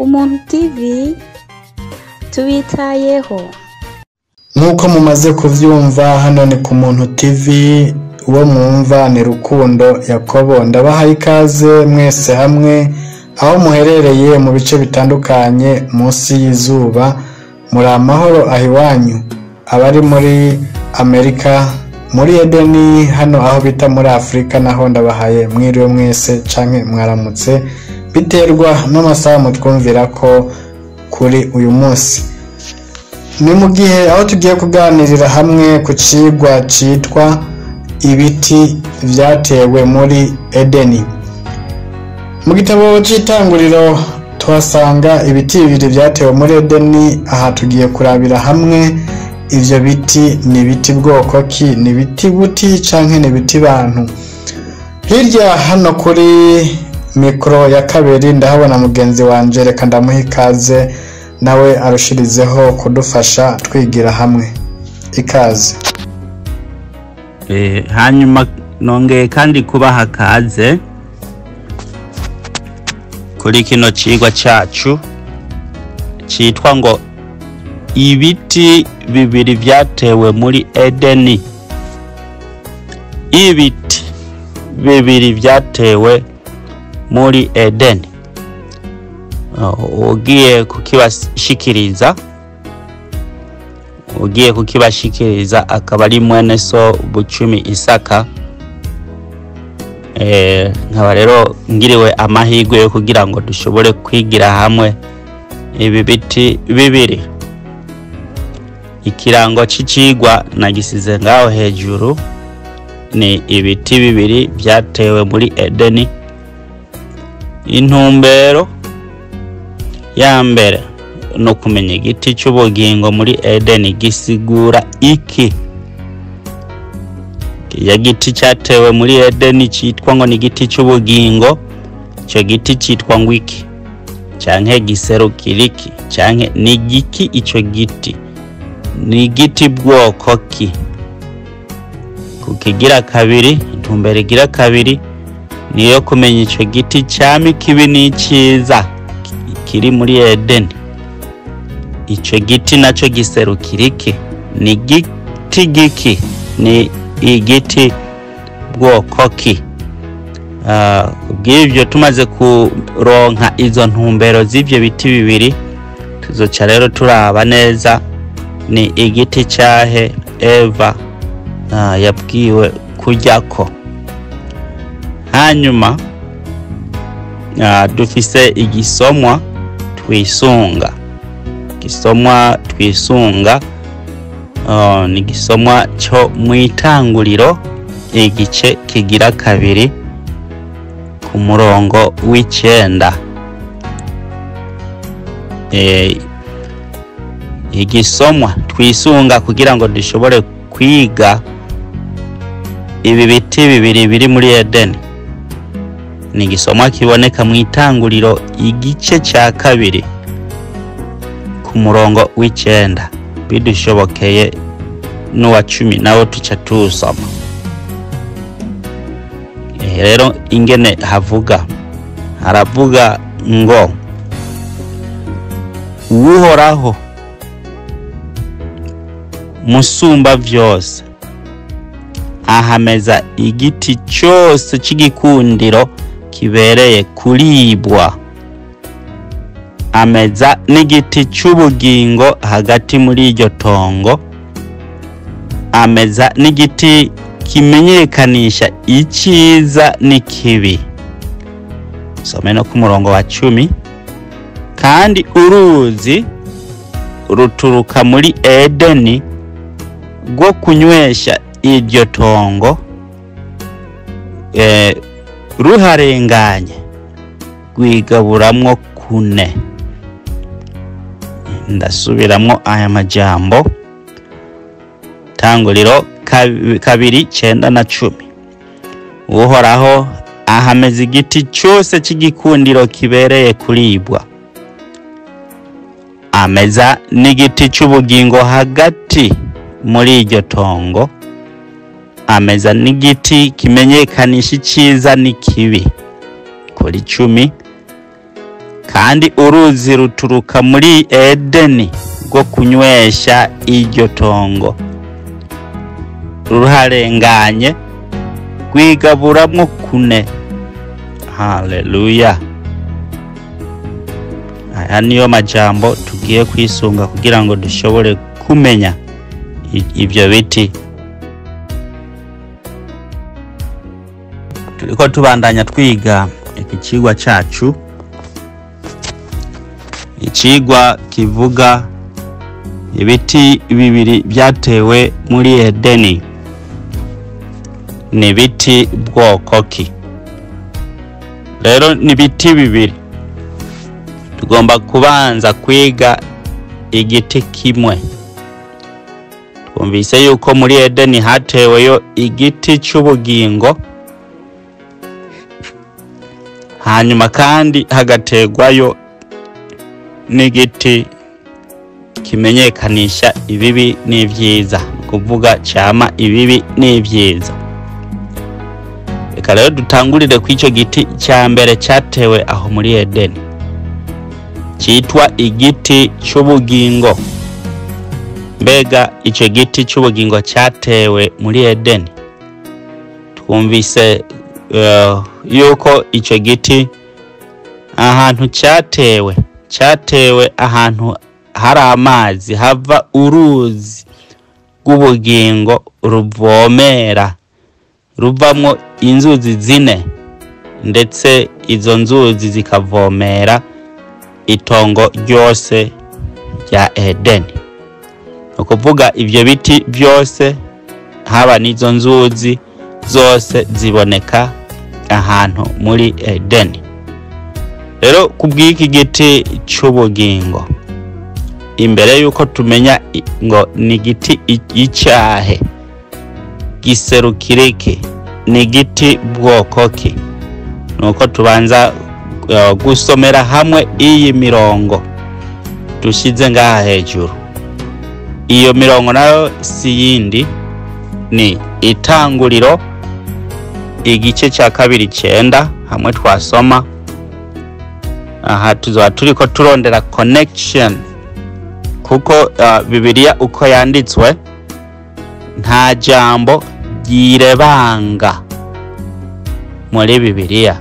Umuntu TV tubitayeho. Nk'uko mumaze kuvyumva, hano ni ku Muntu TV. Uwo mwumva ni Rukundo Yakobo. Ndabahaye ikaze mwese hamwe aho muherereye mu bice bitandukanye munsi y'izuba. Muri amahoro aho iwanyu? Abari muri Amerika, muri Edeni, hano aho bita muri Afurika, naho ndabahaye mwiriwe mwese canke mwaramutse, biterwa n'amasaha mutwumvira ko kuri uyu munsi. Ni mu gihe aho tugiye kuganirira hamwe ku cigwa citwa "Ibiti vyatewe muri Edeni". Mu gitabo c'Itanguriro tuhasanga ibiti bibiri vyatewe muri Edeni. Aha tugiye kurabira hamwe ivyo biti ni ibiti bwoko ki, ni ibiti buti canke ni ibiti bantu. Hirya hano kuri mikoro ya kabiri ndahabona mugenzi wanje, reka ndamuha ikaze nawe arushirizeho kudufasha twigira hamwe. Ikaze. Hanyuma nongeye kandi kubaha kaze kuri kino cigwa cacu citwa ngo "Ibiti bibiri vyatewe muri Edeni". Ibiti bibiri vyatewe muri Edeni. Ugiye kukibashikiriza akaba ari mwene so Bucumi Isaka. Nkaba rero ngiriwe amahirwe yo kugira ngo dushobore kwigira hamwe ibi biti bibiri. Ikirango c'icigwa nagisize ngaho hejuru, ni ibiti bibiri vyatewe muri Edeni. Intumbero ya mbere no kumenya igiti c'ubugingo muri Edeni gisigura iki. Kiya giti cyatewe muri Edeni citwa ngo ni igiti c'ubugingo, ico giti citwa ngo iki, canke giserukira iki, canke ni giki? Ico giti ni igiti bwoko ki? Kukigira kabiri, intumbero igira kabiri niyo kumenya ico giti cama ikibi n'iciza kiri muri Edeni. Ico giti naco giserukira iki? Ni giti giki? Ni igiti bwoko ki? Bw'ivyo tumaze kuronka izo ntumbero z'ivyo biti bibiri, tuzoca rero turaba neza ni igiti cahe Eva yabwiwe kuryako. Hanyuma dufise igisomwa twisunga. Igisomwa twisunga ni igisomwa cyo mw'Itanguriro, igice kigira kabiri, ku murongo w'icenda. Igisomwa twisunga kugira ngo dushobore kwiga ibi biti bibiri biri muri Edeni ni igisomwa kiboneka mu Itanguriro, igice cya kabiri, ku murongo w'icenda. Bidushobokeye n'uwa 10 nawo tuca tuwusoma. Rero ingene havuga, haravuga ngo: "Uhoraho Musumba vyose ahameza igiti cyose c'igikundiro kibereye kuribwa, ameza n'igiti c'ubugingo hagati muri iryo tongo, ameza n'igiti kimenyekanisha icyiza n'ikibi." Some no ku murongo wa 10: "Kandi uruzi ruturuka muri Edeni rwo kunywesha iryo tongo, ruharenganye rwigaburamwo kune." Ndasubiramwo aya majambo: Tanguriro 2, 9 na 10. "Uhoraho ahameza igiti cyose cy'igikundiro kibereye kuribwa, ameza n'igiti cy'ubugingo hagati muri iryo tongo, ameza n'igiti kimenyekanisha icyiza n'ikibi." Kuri 10: Kandi uruzi ruturuka muri Edeni rwo kunywesha iryo tongo, ruharenganye rwigaburamwo kune. Haleluya! Aya niyo majambo tugiye kwisunga kugira ngo dushobore kumenya ibyo biti. Turiko tubandanya twiga iki cigwa cacu, icigwa kivuga ibiti bibiri byatewe muri Edeni. Ni biti bwoko ki? Rero ni biti bibiri. Tugomba kubanza kwiga igiti kimwe. Twumvise yuko muri Edeni hateweyo igiti cy'ubugingo, hanyuma kandi hagategwayo n'igiti kimenyekanisha ibibi n'ivyiza, kuvuga cama ibibi n'ivyiza. Reka rero dutangurire ku ico giti cya mbere cyatewe aho muri Edeni, cyitwa igiti cy'ubugingo. Mbega ico giti cy'ubugingo cyatewe muri Edeni, twumvise yuko ico giti ahantu cyatewe, cyatewe ahantu hari amazi, hava uruzi rw'ubugingo ruvomera, ruvamwo inzuzi zine, ndetse izo nzuzi zikavomera itongo ryose rya Edeni. Ukuvuga ibyo biti byose haba n'izo nzuzi zose ziboneka ahantu muri Edeni. Rero kubw'iki giti cy'ubugingo, imbere yuko tumenya ngo ni giti icyahe, giserukiriki, ni giti bwoko ki, nuko tubanza gusomera hamwe iyi mirongo dushize ngaha hejuru. Iyo mirongo nayo si yindi, ni Itanguriro igice cya 2:9, hamwe twasoma. Aha tuzoba turiko turondera connection, kuko Bibiliya uko yanditswe nta jambo ryirebanga muri Bibiliya.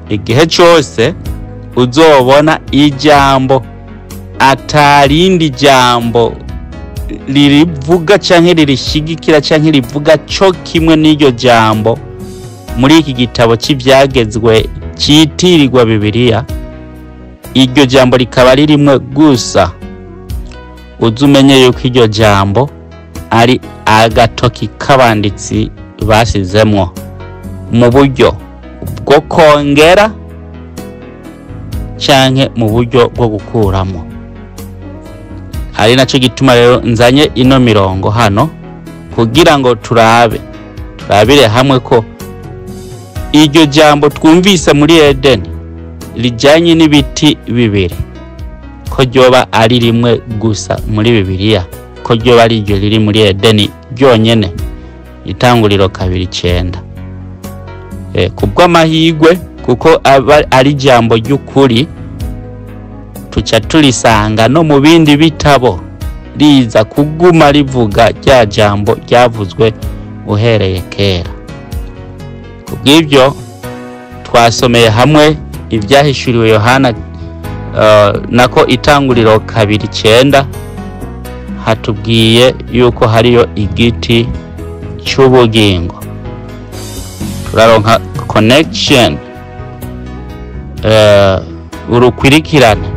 Igihe cyose uzobona ijambo atarindi jambo ririvuga canke ririshigikira canke rivuga co kimwe n'iryo jambo muri iki gitabo cy'ivyagezwe citirirwa Bibiliya, iryo jambo rikaba ririmwe gusa, uzumenye yuko iryo jambo ari agatoki k'abanditsi basizemwo mu buryo bwo kongera canke mu buryo bwo gukuramo. Ari naco gituma rero nzanye ino mirongo hano kugira ngo turabire hamwe ko iryo jambo twumvise muri Edeni rijanye n'ibiti bibiri, ko ryoba ari rimwe gusa muri Bibiliya, ko ryoba ari iryo riri muri Edeni ryonyene. Itanguriro 2:9. Kubw'amahirwe, kuko aba ari jambo ry'ukuri, tuca turisanga no mu bindi bitabo riza kuguma rivuga rya jambo ryavuzwe uhereye kera. Kubw'ibyo twasomeye hamwe ibyahishuriwe Yohana, nako Itanguriro 2:9, hatubwiye yuko hariyo igiti cy'ubugingo. Turaronka connection, urukwirikirane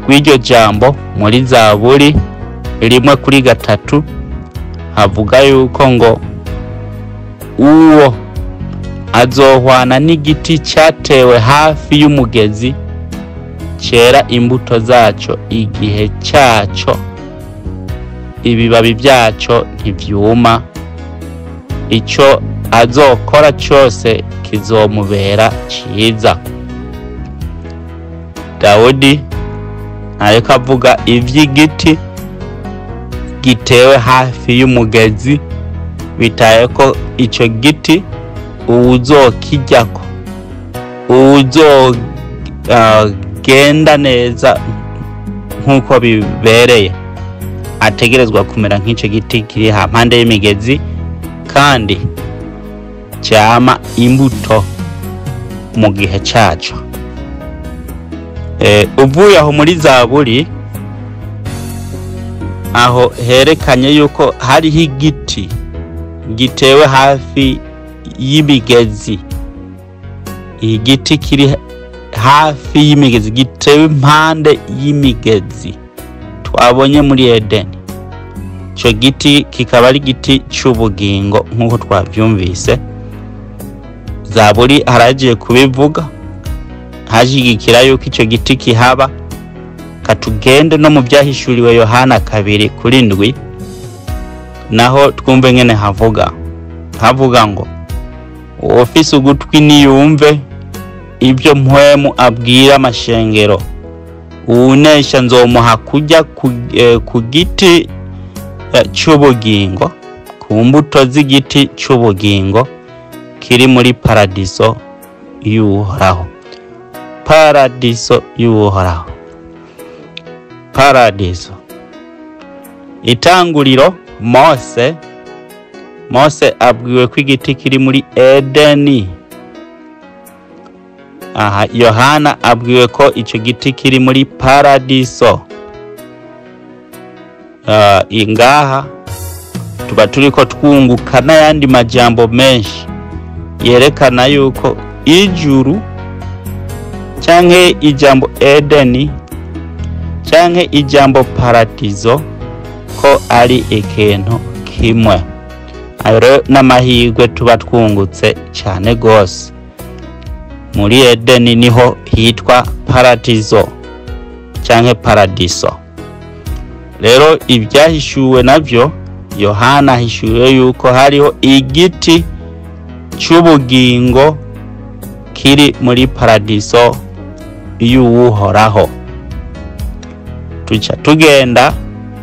rw'iryo jambo muri Zaburi 1:3, havuga yuko ngo uwo azohwana n'igiti cyatewe hafi y'umugezi, cyera imbuto zaco igihe cyaco, ibibabi byaco ntivyuma, ico azokora cyose kizomubera ciza. Dawudi ariko avuga ivy'igiti gitewe hafi y'umugezi, bitaye ko ico giti uwuzokijyako, atagenda neza nk'uko bibereye ategerezwa kumera nk'icyo giti kiri hampande y'imigezi kandi cyama imbuto mu gihe cyaco. Uvuye aho muri Zaburi, aho herekanye yuko hariho igiti gitewe hafi y'imigezi, igiti kiri hafi y'imigezi gitewe impande y'imigezi twabonye muri Edeni. Ico giti kikaba ari igiti c'ubugingo nk'uko twavyumvise. Zaburi haragiye kubivuga hashigikira yuko ico giti kihaba. Katugende no mu byahishuriwe Yohana 2:7 naho twumve ngene havuga ngo uwufise ugutwi niyumve ibyo mpwemu abwira amashengero, uwunesha nzomuha kurya ku giti c'ubugingo, ku mbuto z'igiti c'ubugingo kiri muri paradiso y'Uhoraho. Paradiso y'Uhoraho, paradiso. Itanguriro, Mose abwiwe ko igiti kiri muri Edeni. Aha Yohana abwiwe ko ico giti kiri muri paradiso. Ingaha tuba turiko twunguka n'ayandi majambo menshi yerekana yuko ijuru canke ijambo Edeni canke ijambo paradiso ko ari ikintu kimwe. Ayo rero n'amahirwe tuba twungutse cyane gose. Muri Edeni niho hitwa paradiso canke paradiso. Rero ibyahishuwe navyo, Yohana ahishuwe yuko hariho igiti c'ubugingo kiri muri paradiso y'Uhoraho. Tuca tugenda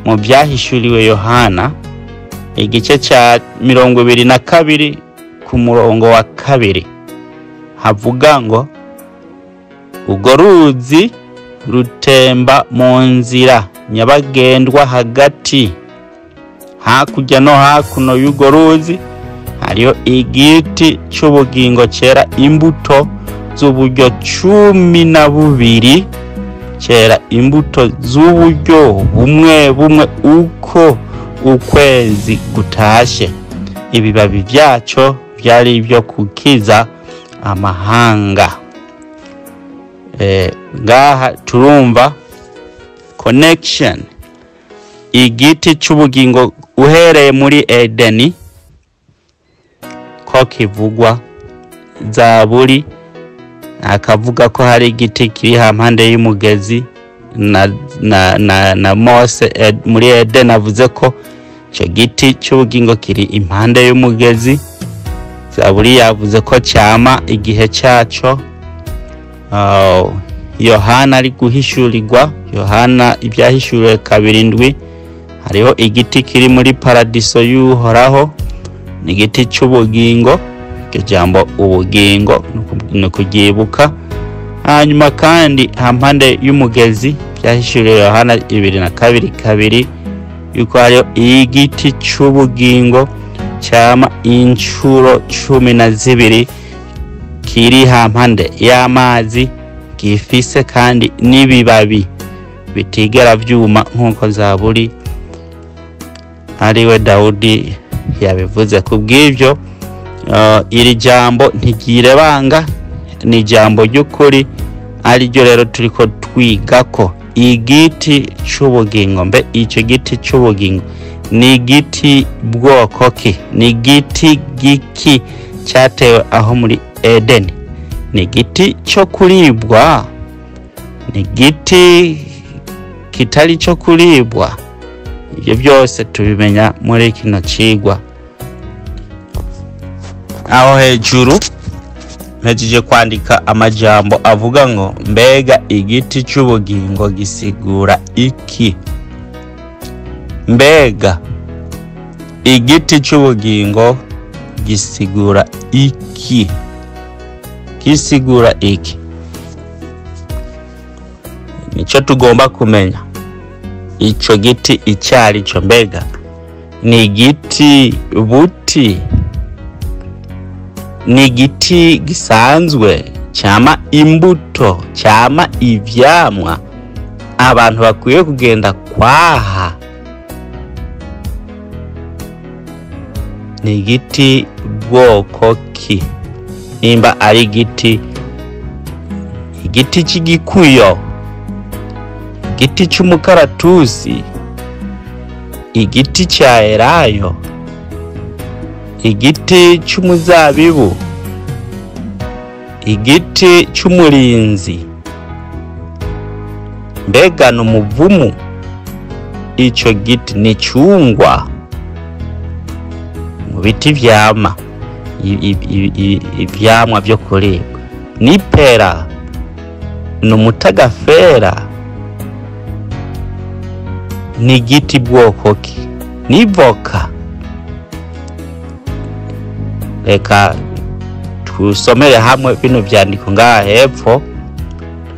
mu byahishuriwe Yohana igice ca 22 ku murongo wa 2, havuga ngo urwo ruzi rutemba mu nzira nyabagendwa hagati, hakurya no hakuno y'urwo ruzi hariho igiti c'ubugingo cera imbuto z'uburyo 12, cera imbuto z'uburyo bumwe bumwe uko ukwezi gutashe. Ibibabi vyaco vyari ibyo kukiza amahanga. Ngaha turumva connection, igiti c'ubugingo uhereye muri Edeni ko kivugwa. Zaburi akavuga ko hari igiti kiri hampande y'umugezi, na Mose muri Edeni avuze ko ico giti c'ubugingo kiri impande y'umugezi. Zaburi yavuze ko cyama igihe cyaco. Yohana ari guhishurirwa, Yohana ibyahishuriwe 2:7, hariho igiti kiri muri paradiso y'Uhoraho, ni igiti c'ubugingo. Iryo jambo ubugingo ni kuryibuka. Hanyuma kandi hampande y'umugezi byahishuriwe Yohana 2:2 yuko hariho igiti c'ubugingo cyama incuro 12 kiri hampande y'amazi, gifise kandi n'ibibabi bitigera vyuma nk'uko Zaburi ariwe Dawudi yabivuze. Kubw'ivyo iri jambo ntigirebanga, ni ijambo ry'ukuri, ariryo rero turiko twigako. Igiti c'ubugingo, mbe ico giti c'ubugingo ni igiti bwoko ki? Ni igiti giki cyatewe aho muri Edeni? Ni igiti cyo kuribwa? Ni igiti kitari cyo kuribwa? Ibyo byose tubimenya muri kino cigwa. Aho hejuru mpejeje kwandika amajambo avuga ngo mbega igiti c'ubugingo gisigura iki? Mbega igiti c'ubugingo gisigura iki? Gisigura iki? Nico tugomba kumenya, ico giti icari co. Mbega ni igiti buti, ni igiti gisanzwe cama imbuto, cama ivyamwa abantu bakwiye kugenda kwaha? Ni igiti bwoko ki? Nimba ari igiti, igiti c'igikuyo, igiti c'umukaratusi, igiti ca elayo, igiti c'umuzabibu, igiti c'umurinzi, mbega ni umuvumu? Ico giti ni cungwa mu biti vyama ivyamwa vyo kuribwa, ni pera, ni umutagafera, ni igiti bwoko ki? Ni voka? Reka tusomere hamwe bino vyandiko ngaha hepfo,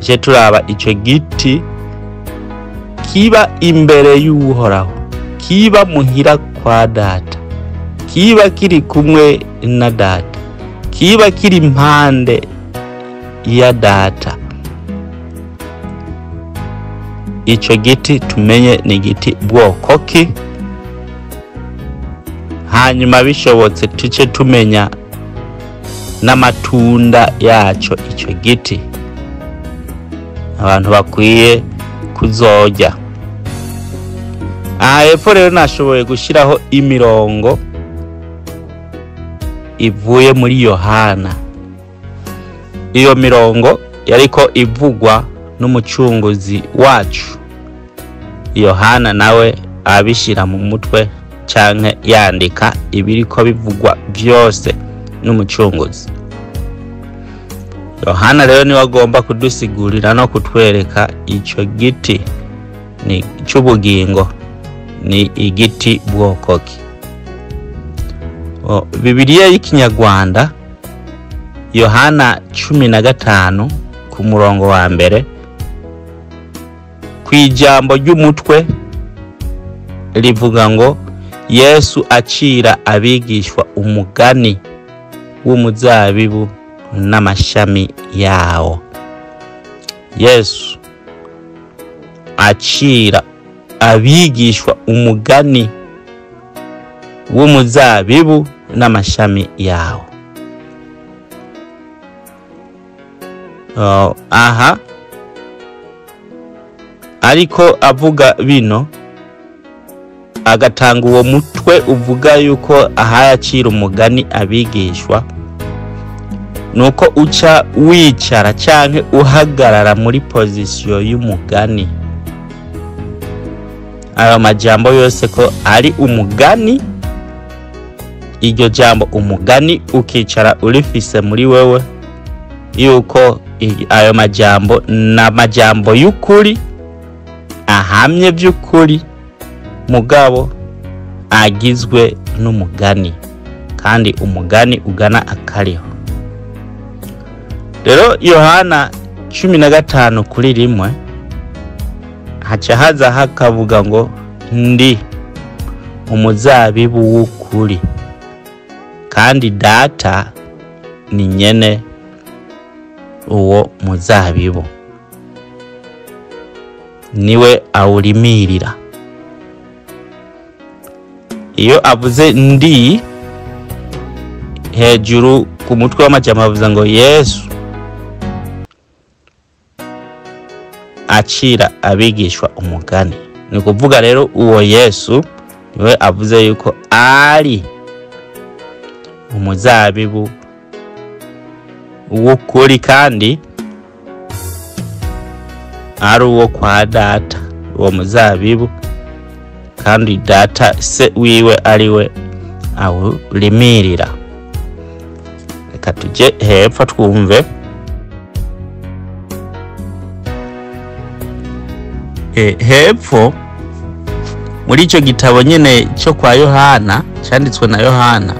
tuje turaba ico giti kiba imbere y'Uhoraho, kiba muhira kwa Data, kiba kiri kumwe na Data, kiba kiri impande ya Data. Ico giti tumenye ni igiti bwoko ki, hanyuma bishobotse tuce tumenya n'amatunda yaco ico giti abantu bakwiye kuzorya. Aha hepfo rero nashoboye gushiraho imirongo ivuye muri Yohana. Iyo mirongo yariko ivugwa n'umucunguzi wacu. Yohana nawe abishira mu mutwe canke yandika ibiriko bivugwa vyose n'umucunguzi. Yohana rero niwe agomba kudusigurira no kutwereka ico giti ni c'ubugingo, ni igiti bwoko ki. Bibiliya y'ikinyarwanda, Yohana 15 ku murongo wa mbere, kw'ijambo ry'umutwe rivuga ngo Yesu acira abigishwa umugani w'umuzabibu n'amashami yawo. Yesu acira abigishwa umugani w'umuzabibu n'amashami yawo. Aha ariko avuga bino, agatanga uwo mutwe uvuga yuko ahayacira umugani abigishwa, nuko uca wicara canke uhagarara muri pozisiyo y'umugani. Ayo majambo yose ko ari umugani, iryo jambo umugani ukicara urifise muri wewe, yuko ayo majambo na majambo y'ukuri ahamye by'ukuri, mugabo agizwe n'umugani, kandi umugani ugana akariho. Rero Yohana 15:1 haca haza hakavuga ngo ndi umuzabibu w'ukuri, kandi Data ni nyene uwo muzabibu, niwe awurimirira. Iyo avuze ndi hejuru ku mutwe w'amajambo avuze ngo Yesu acira abigishwa umugani. Ni kuvuga rero uwo Yesu niwe avuze yuko ari umuzabibu w'ukuri, kandi ari uwo kwa Data, uwo muzabibu, kandi Data se wiwe ariwe awurimirira. Reka tuje hepfo twumve. Hepfo muri ico gitabo nyene cyo kwa Yohana, canditswe na Yohana,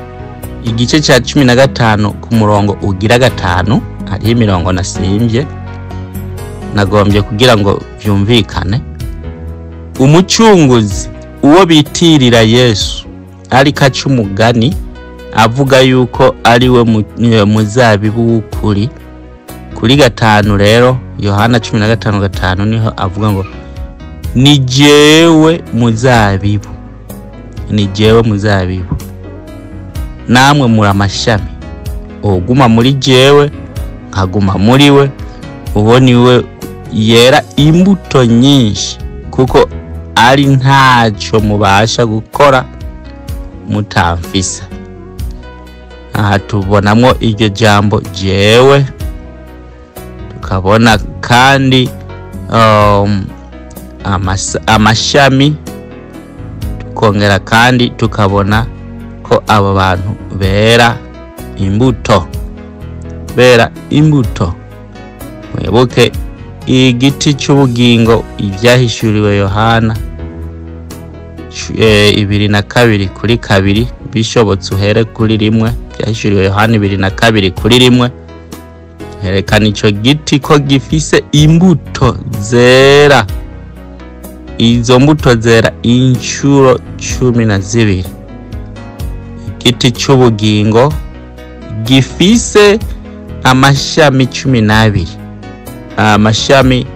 igice ca 15 ku murongo ugira 5, hariho imirongo nasimbye, Nagombye kugira ngo vyumvikane. Umucunguzi uwo bitirira Yesu ariko aca umugani avuga yuko ari we muzabibu w'ukuri. Kuri 5 rero, Yohana 15:5 niho avuga ngo ni jewe muzabibu, ni jewe muzabibu, namwe muri amashami. Uguma muri jewe nkaguma muri we, uwo niwe yera imbuto nyinshi, kuko ari ntaco mubasha gukora mutamfisa. Aha tubonamwo iryo jambo jewe, tukabona kandi amashami, tukongera kandi tukabona ko abo bantu bera imbuto, bera imbuto. Mwibuke igiti cy'ubugingo ibyahishuriwe Yohana 22:2, bishobotse uhere kuri 1. Byahishuriwe Yohana 22:1, herekana ico giti ko gifise imbuto zera. Izo mbuto zera inshuro 12. Igiti cy'ubugingo gifise amashami 12. Amashami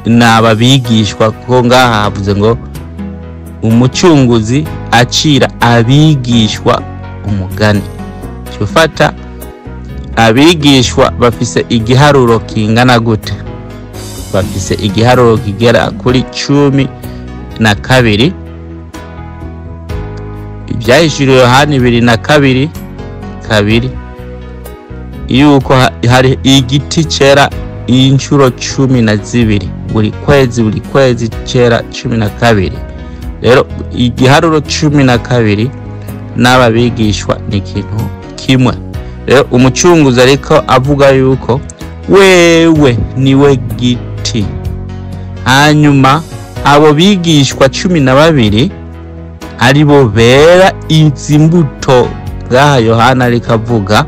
n'ababigishwa, ko ngaha havuze ngo umucunguzi acira abigishwa umugani. Cufata abigishwa bafise igiharuro kingana gute? Bafise igiharuro kigera kuri 12. Ibyahishuriwe Yohana 22:2 yuko hari igiti cera inshuro 12 buri kwezi, buri kwezi cera 12. Rero igiharuro 12 n'ababigishwa ni ikintu kimwe. Rero umucunguzi ariko avuga yuko wewe niwe giti, hanyuma abo bigishwa 12 aribo bera izi mbuto ngaha Yohana ariko avuga,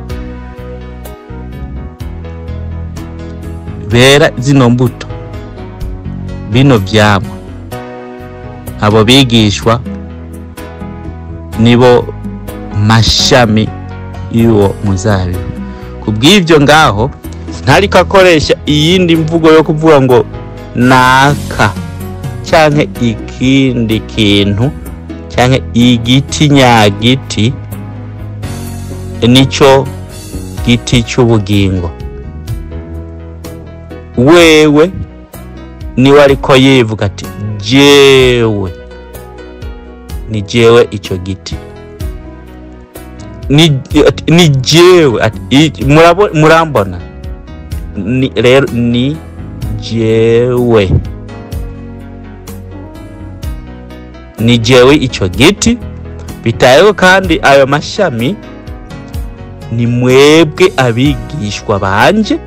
bera zino mbuto bino vyamwa. Abo bigishwa nibo mashami y'uwo muzabibu. Kubw'ivyo ngaho ntariko akoresha iyindi mvugo yo kuvuga ngo naka canke ikindi kintu canke igiti nyagiti nico giti cy'ubugingo. Wewe niwe ariko yivuga ati jewe ni jewe ico giti, ni jewe ati murambona ni rero ni jewe, ni jewe ico giti. Bitayeho kandi ayo mashami ni mwebwe abigishwa banje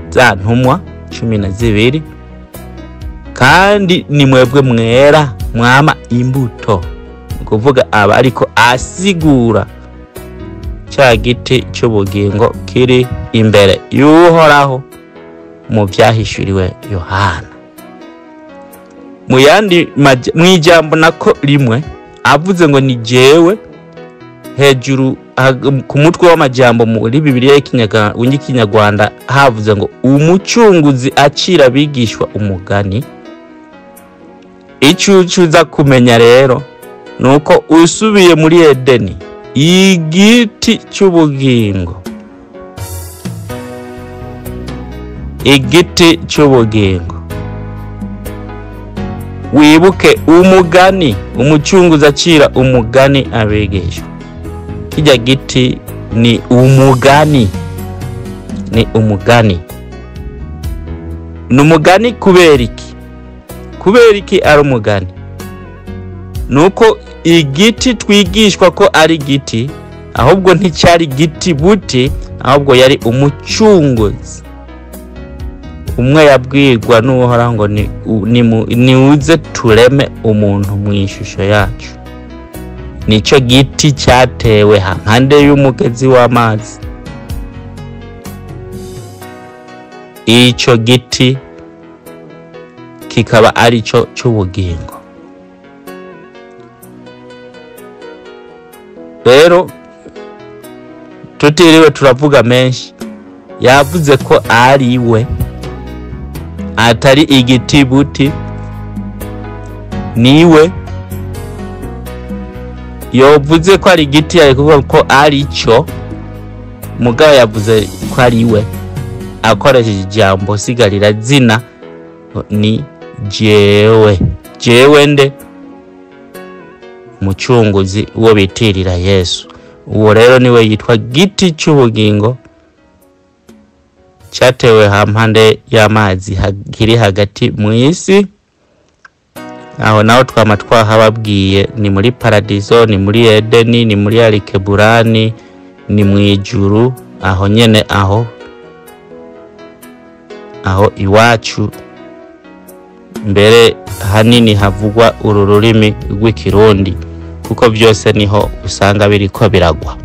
za ntumwa 12, kandi ni mwebwe mwera mwama imbuto. Kuvuga aba ariko asigura cya giti cy'ubugingo kiri imbere y'Uhoraho mu byahishuriwe Yohana. Mu yandi mwijambo nako rimwe avuze ngo ni jewe, hejuru ku mutwe w'amajambo muri Bibiliya y'ikinyarwanda havuze ngo umucunguzi acira abigishwa umugani. Icyo uza kumenya rero nuko usubiye muri Edeni, igiti cy'ubugingo, igiti cy'ubugingo, wibuke umugani umucunguzi acira umugani abigishwa. Kijya giti ni umugani, ni umugani, ni umugani. Kubera iki? Kubera iki ari umugani? Nuko igiti twigishwa ko ari giti, ahubwo nticyari giti buti, ahubwo yari umucunguzi. Umwe yabwirwa n'Uhoraho ngo niuze tureme umuntu mu ishusho yacu. Nico giti cyatewe hampande y'umugezi w'amazi. Ico giti kikaba ari cyo cy'ubugingo. Rero tutiriwe turavuga menshi, yavuze ko ari we, atari igiti buti, niwe. Yovuze ko ari igiti, ari kuvuga ko ari cyo, mugabo yavuze ko ari we, akoresheje ijambo sigarira zina ni jewe. Jewe nde? Umucunguzi uwo bitirira Yesu. Uwo rero niwe yitwa giti cy'ubugingo cyatewe hampande y'amazi kiri hagati mu isi. Aho naho twama twahababwiye, ni muri paradizo, ni muri Edeni, ni muri Alikeburani, ni mu ijuru, aho nyene aho iwacu mbere hanini havugwa uru rurimi rw'ikirundi, kuko byose niho usanga biriko biragwa.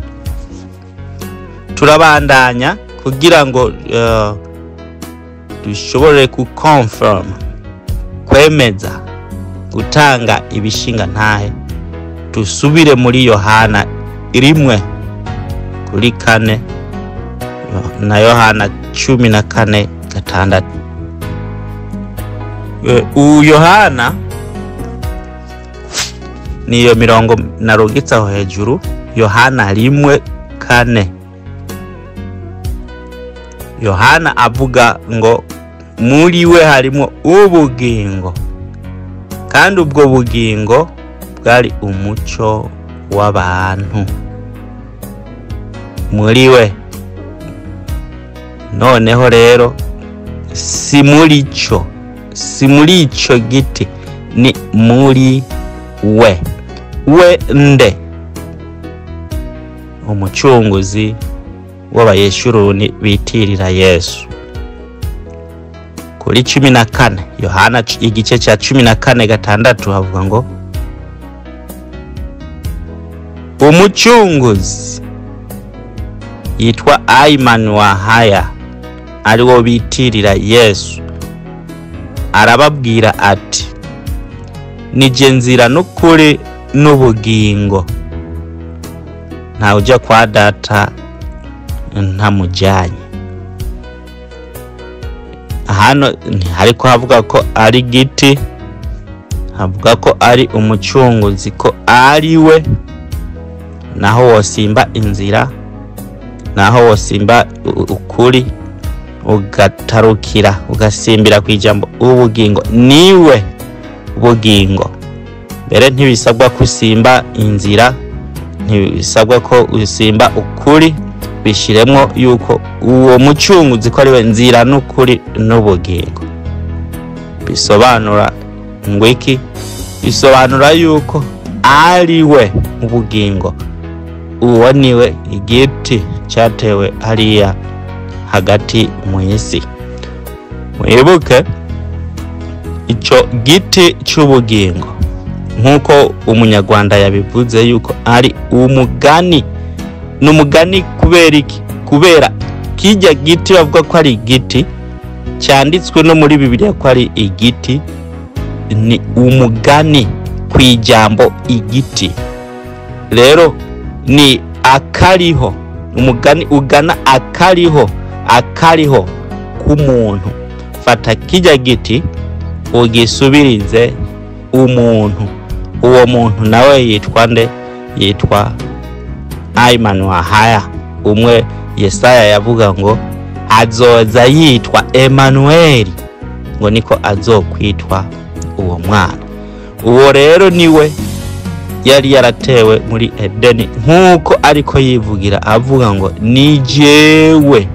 Turabandanya kugira ngo dushobore ku confirm, kwemeza, gutanga ibishinga ntahe. Dusubire muri Yohana 1:4 na Yohana 14:6. Yohana niyo mirongo narugitse aho hejuru, Yohana 1:4. Yohana avuga ngo muri we harimo ubugingo, kandi ubwo bugingo bwari umuco w'abantu. Muri we. Noneho rero si muri cyo, si muri ico giti, ni muri we. We nde? Umucunguzi w'abayeshuruni bitirira Yesu. Kuri 14, Yohana igice cya 14:6 havuga ngo umucunguzi yitwa Aimanuahaya, ariwo bitirira Yesu, arababwira ati nije nzira n'ukuri n'ubugingo, ntawe ujya kwa data ntamujyanye. Hano ariko havuga ko ari giti, havuga ko ari umucunguzi, ko ari we. Naho wosimba inzira, naho wosimba ukuri, ugatarukira ugasimbira ku ijambo ubugingo, niwe bugingo. Mbere ntibisabwa kusimba inzira, ntibisabwa ko usimba ukuri, bishiremo yuko uwo mucunguzi ko ari we nzira n'ukuri n'ubugingo. Bisobanura ngo iki? Bisobanura yuko ari we ubugingo. Uwo niwe igiti cyatewe hariya hagati mu isi. Mwibuke ico giti cy'ubugingo, nkuko umunyarwanda yabivuze yuko ari umugani. N'umugani kubera iki? Kubera kijya giti bavuga ko ari igiti cyanditswe no muri Bibiliya ko ari igiti, ni umugani ku ijambo igiti. Rero ni akariho, umugani ugana akariho, akariho k'umuntu. Fata kijya giti ugisubirize umuntu. Uwo muntu nawe yitwa nde? Yitwa Aimanuahaya, umwe Yesaya yavuga ngo azoza yitwa Emanueli, ngo niko azokwitwa uwo mwana. Uwo rero niwe yari yaratewe muri Edeni, nkuko ariko yivugira avuga ngo ni jewe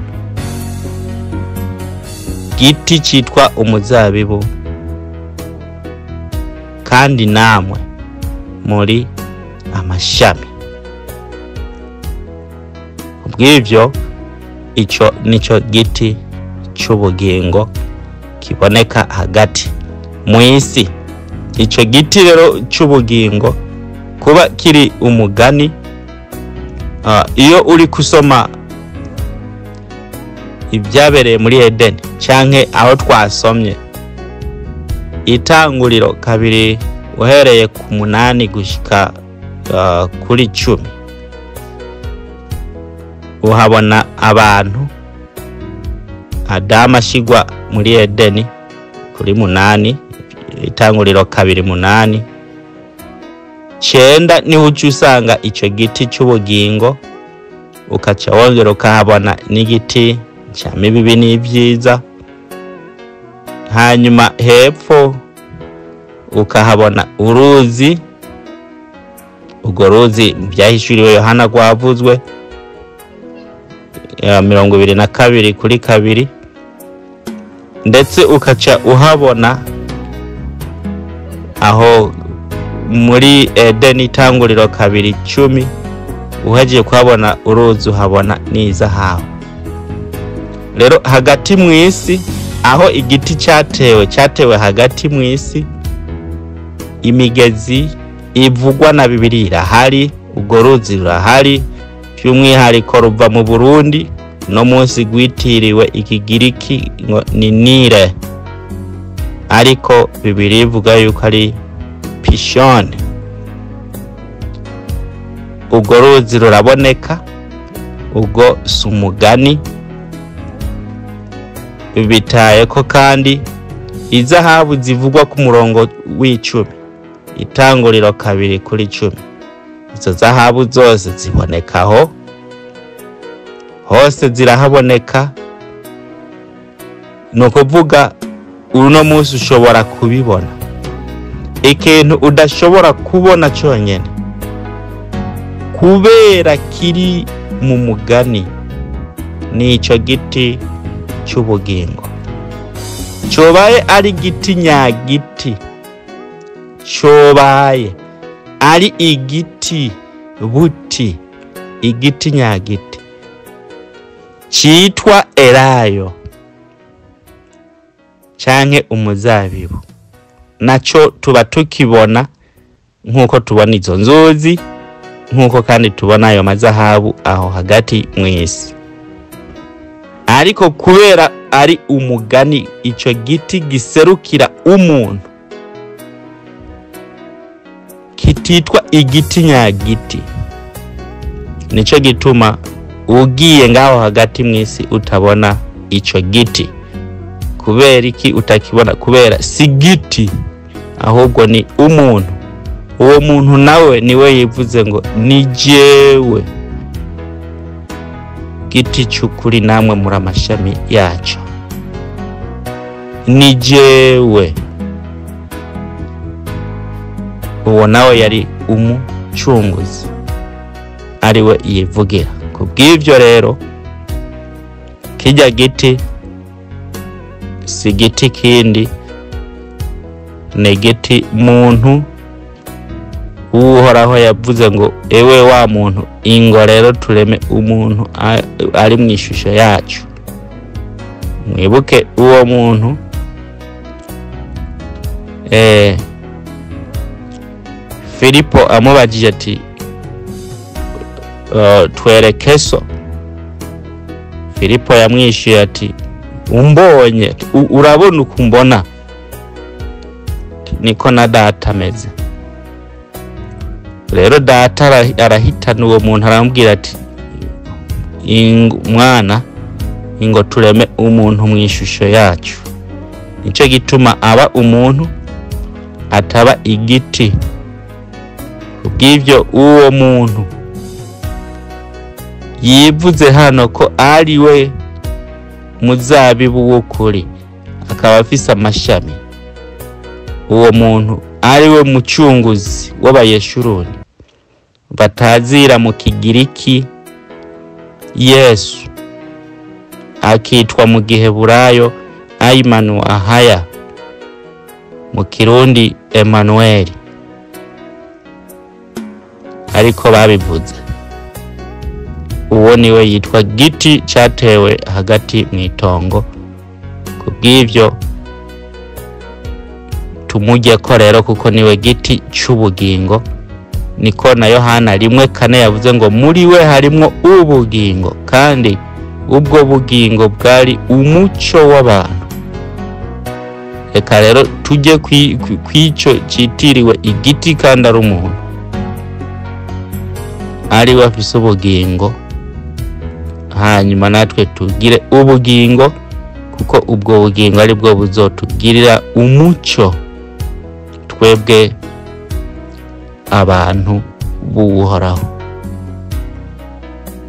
giti cyitwa umuzabibu, kandi namwe muri amashami. Kubw'ivyo ico nico giti cy'ubugingo kiboneka hagati mu isi. Ico giti rero cy'ubugingo kuba kiri umugani, iyo uri kusoma ibyabereye muri Edeni canke aho twasomye Itanguriro 2 uhereye ku 8 gushika kuri 10, uhabona abantu. Adamu ashigwa muri Edeni kuri 8, Itanguriro 2:8. 9 niho uca usanga ico giti c'ubugingo, ukaca wongera ukahabona n'igiti ca mibibi n'ivyiza. Hanyuma hepfo ukahabona uruzi, urwo ruzi vyahishuriwe Yohana rwavuzwe 22:2, ndetse ukaca uhabona aho muri Edeni Itanguriro 2:10, uhejeje kuhabona uruzi uhabona n'izahabu. Rero hagati mw'isi aho igiti cyatewe, cyatewe hagati mw'isi, imigezi ivugwa na Bibiliya irahari, urwo ruzi rurahari, by'umwihariko ruva mu Burundi, no munsi rwitiriwe ikigiriki ngo ni Nile, ariko Bibiliya ivuga yuko ari Pishoni. Urwo ruzi ruraboneka, ubwo si umugani. Bitaye ko kandi izahabu zivugwa ku murongo w'10, Itanguriro 2:10, izo zahabu zose zibonekaho hose, zirahaboneka. Ni ukuvuga uno munsi ushobora kubibona. Ikintu udashobora kubona cyonyine kubera kiri mu mugani ni ico giti cy'ubugingo. Cobaye ari giti nyagiti, cobaye ari igiti buti, igiti nyagiti citwa elayo canke umuzabibu, naco tuba tukibona nkuko tubona izo nzuzi, nkuko kandi tubona ayo mazahabu aho hagati mw'isi. Ariko kubera ari umugani, ico giti giserukira umuntu kititwa igiti nyagiti, nico gituma ugiye ngaho hagati mw'isi utabona ico giti. Kubera iki utakibona? Kubera si giti, ahubwo ni umuntu. Uwo muntu nawe niwe yivuze ngo ni jewe giti cy'ukuri, namwe muri amashami yaco. Ni jewe. Uwo nawe yari umucunguzi, ariwe yivugira. Kubw'ivyo rero kijya giti si giti kindi, ni giti muntu. Uhoraho yavuze ngo ewe wa muntu, ingo rero tureme umuntu ari mu ishusho yacu. Mwibuke uwo muntu Filipo amubajije ati twereke so. Filipo yamwishuye ati umbonye, urabona ukumbona, niko na data ameze. Rero data arahitana uwo muntu aramubwira ati mwana, ingo tureme umuntu mu ishusho yacu. Nico gituma aba umuntu ataba igiti. Kubw'ivyo uwo muntu yivuze hano ko ari we muzabibu w'ukuri, akaba afise amashami. Uwo muntu ari we mucunguzi w'abayeshuruni batazira mu Kigiriki Yesu, akitwa mu Giheburayo Aimanu Ahaya, mu Kirundi Emmanuel, ariko babivuze. Uwo niwe yitwa giti cyatewe hagati mw'itongo. Kubw'ivyo tumujye ko rero, kuko niwe giti cy'ubugingo. Niko na Yohana 1:4 yavuze ngo muri we harimwo ubugingo, kandi ubwo bugingo bwari umuco w'abantu. Reka rero tujye kw'icyo cyitiriwe igiti kandi ari umuntu, ari we afise ubugingo, hanyuma natwe tugire ubugingo, kuko ubwo bugingo ari bwo buzotugirira umuco twebwe abantu b'Uhoraho.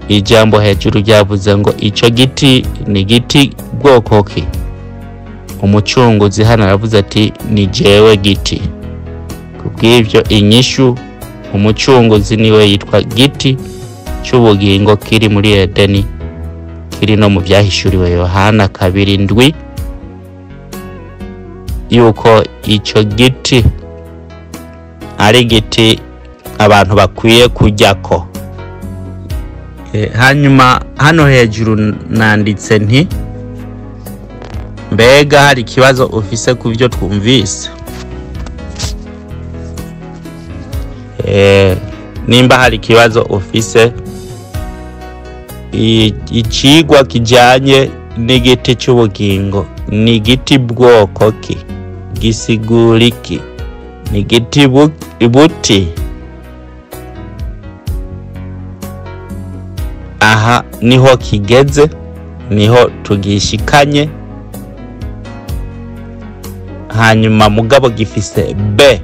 Ijambo hejuru ryavuze ngo ico giti ni giti bwoko ki? Umucunguzi hano aravuze ati ni jewe giti. Kubw'ivyo inyishu, umucunguzi niwe yitwa giti c'ubugingo kiri muri Edeni, kiri no mu vyahishuriwe Yohana 2:7, yuko ico giti ari giti abantu bakwiye kujyako. Hanyuma hano hejuru nanditse nti mbega hari ikibazo ufise ku byo twumvise? Nimba hari ikibazo ufise, icigwa kijanye n'igiti c'ubugingo ni igiti bwoko ki? Gisigura iki? Ni igiti buti? Aha niho kigeze, niho tugishikanye. Hanyuma mugabo gifise B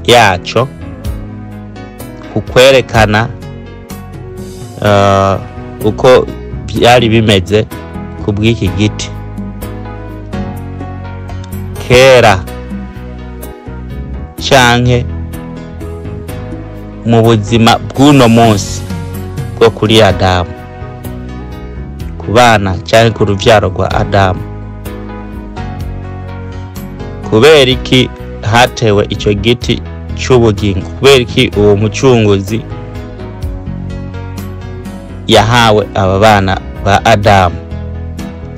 yaco kukwerekana uko byari bimeze kubw'iki giti kera canke mu buzima bw'uno munsi bwo kuri Adamu, ku bana canke ku ruvyaro rwa Adamu. Kubera iki hatewe ico giti c'ubugingo? Kubera iki uwo mucunguzi yahawe aba bana ba Adamu?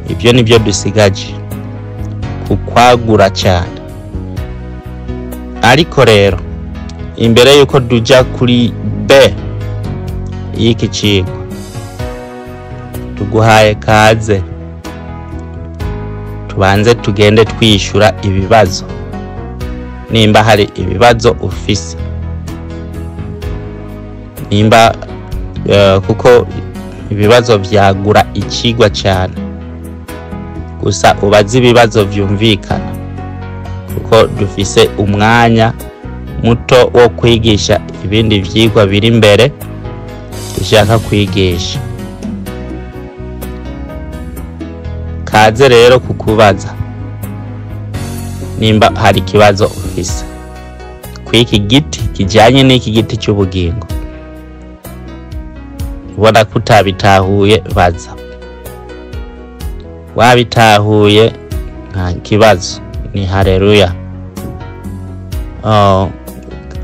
Ibyo nibyo dusigaje kukwagura cyane. Ariko rero imbere yuko duja kuri B y'iki cigwa, tuguhaye kaze tubanze tugende twishura ibibazo, nimba hari ibibazo ufise, nimba kuko ibibazo vyagura icigwa cyane. Gusa ubaze ibibazo vyumvikana, kuko dufise umwanya muto wo kwigisha ibindi vyigwa biri imbere dushaka kwigisha. Kaze rero kukubaza nimba hari ikibazo ufise kw'iki giti kijanye n'iki giti cy'ubugingo. Ubona ko utabitahuye, baza. Wabitahuye nta kibazo, ni haleluya.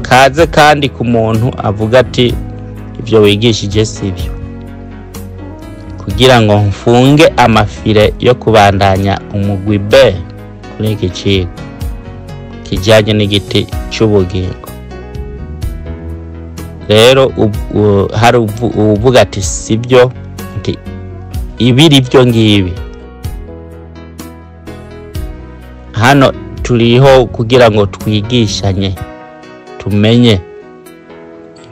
Kaze kandi ku muntu avuga ati ibyo wigishije sibyo, kugira ngo mfunge amafire yo kubandanya umugwi B kuri iki cigwa kijanye n'igiti c'ubugingo. Rero hari uvuga ati sibyo, ati ibiri byo ngibi. Hano turiho kugira ngo twigishanye, tumenye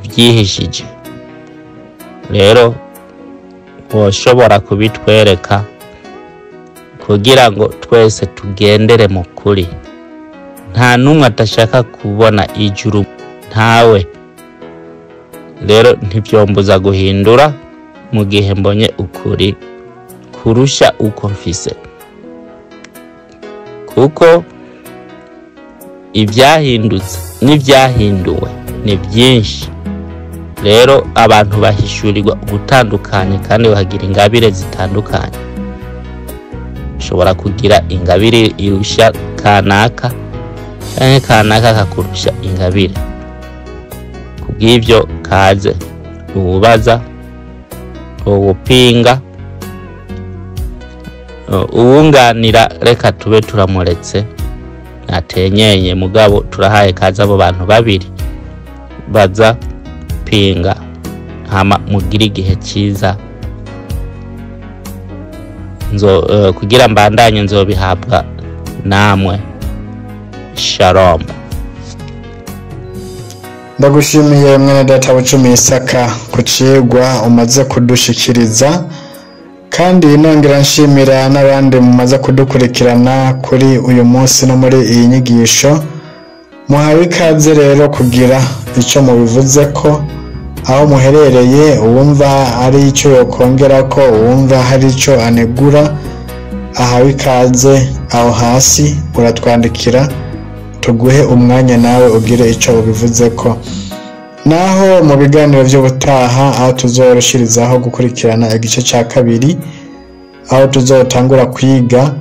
ivyihishije. Rero woshobora kubitwereka kugira ngo twese tugendere mu kuri. Nta numwe atashaka kubona ijuru, ntawe. Rero ntivyombuza guhindura mu gihe mbonye ukuri kurusha uko mfise, kuko ivyahindutse n'ivyahinduwe ni byinshi. Rero abantu bahishurirwa ugutandukanye kandi bahagira ingabire zitandukanye. Ushobora kugira ingabire irusha kanaka, canke kanaka kakurusha ingabire. Kubw'ivyo kaze uwubaza, uwupinga, uwunganira, reka tube turamuretse atenyenye, mugabo turahaye kaze abo bantu babiri baza pinga, hama mugire igihe cyiza. Nzo kugira mbandanye nzobihabwa Namwe shalom. Ndagushimiye mwene data Bucumi Isaka ku cigwa umaze kudushikiriza, kandi nongera nshimira n'abandi mumaze kudukurikirana kuri uyu munsi no muri iyi nyigisho. Muhawe ikaze rero kugira icyo mubivuze ko aho muherereye, uwumva ari icyo yokongera ko, uwumva hari icyo anegura, ahawe ikaze aho hasi uratwandikira tuguhe umwanya nawe ugire icyo ubivuze ko. Naho mu biganiro by'ubutaha, aho tuzoroshirizaho gukurikirana igice cya kabiri, aho tuzotangura kwiga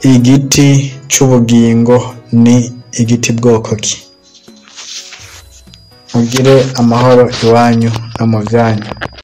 igiti cy'ubugingo ni igiti bwoko ki. Mugire amahoro iwanyu no mu byanyu.